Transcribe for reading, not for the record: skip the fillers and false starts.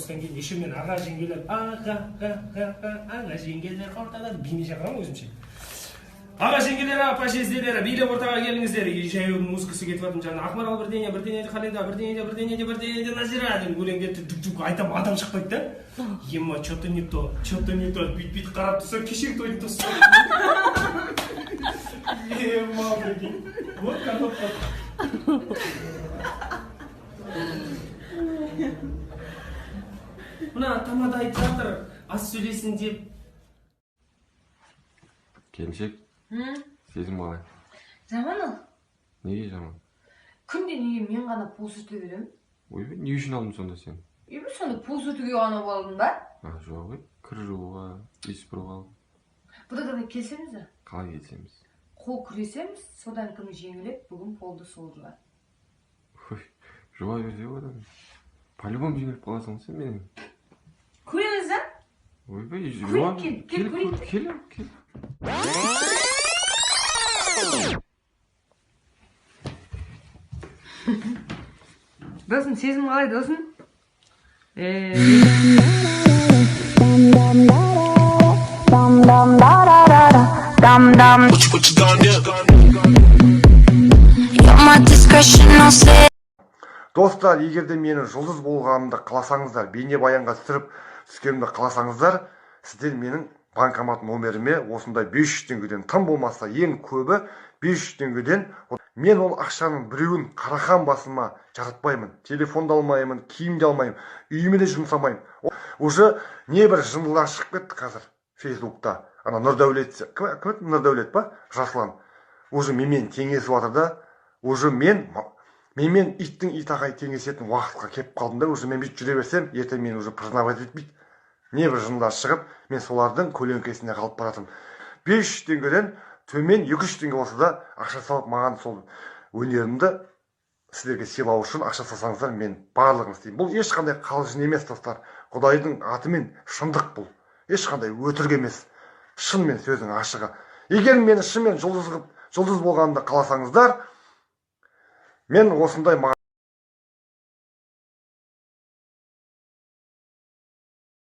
Осыдан кейін еще мен «Аға, жеңгелер, аға, аға, аға, жеңгелер, ортада» биіне шақырамын өзімше. «Аға, жеңгелер, апа, жезделер, билеп ортаға келіңіздер!» И жаяу музыкасы кетіп жатыр, жаңағы «Ақмарал бірдеңе бірдеңе Халида бірдеңе бірдеңе бірдеңе Назира» деген өлең кетті. Дүк дүк айтамын, адам шықпайды да. Ема, че то не то, че то не то. Бүйтіп бүйтіп қарап тұрса, кешегі тойдың тосты. Ема, прикинь, вот картоп. Мына тамада айтып жатыр, аз сөйлесін деп. Келіншек, сезім қалай? Жаман ол. Неге жаман? Күнде неге мен ғана пол сүрте беремін? Ойбай, не үшін алдың сонда сен? Ойбай, сонда пол сүртуге ғана алдым ба? А, жоқ, ей, кір жууға, үй сыпыруға алдым. Бұда давай келісеміз ба? Қалай келісеміз? Қол күресеміз, содан кім жеңіледі, бүгін полды сол жуады. Ой, жуа берсе болады. По любому жеңіліп қаласың ғой сен менен. Көреміз да. Ойбай, Көрейік, жуа. Кел, кел, көрейік. Кел, кел. Досым, сезім қалай, досым? Dum dum da da da da dum dum. What you gonna do? You're my discretion, I'll say. Достар, егер де менің жұлдыз болғанымды қаласаңыздар, бейнебаянға түсіріп түскенімді қаласаңыздар, сіздер менің банкомат номеріме осындай 500 теңгеден, тым болмаса ең көбі 500 теңгеден. Мен ол ақшаның біреуін қарақан басыма жаратпаймын, телефон да алмаймын, киім де алмаймын, үйіме де жұмсамаймын. Уже небір жындылар шығып кетті қазір фейсбукта. Ана Нұрдәулет, кім, кім еді, Нұрдәулет па, Жасұлан, уже менімен теңесіп жатыр да. Уже мен менімен иттің ит ағай теңесетін уақытқа келіп қалдым да. Уже мен бүйтіп жүре берсем, ертең мені уже признавать етпейді. Небір жындар шығып, мен солардың көлеңкесіне қалып бара жатырмын. 500 теңгеден төмен, 200 теңге болса да ақша салып, маған сол өнерімді сіздерге сыйлау үшін ақша салсаңыздар, мен барлығын істеймін. Бұл ешқандай қалжың емес, достар, құдайдың атымен шындық. Бұл ешқандай өтірік емес, шынымен, сөздің ашығы. Егер мені шынымен жұлдыз қылып, жұлдыз болғанымды қаласаңыздар, мен осындай маған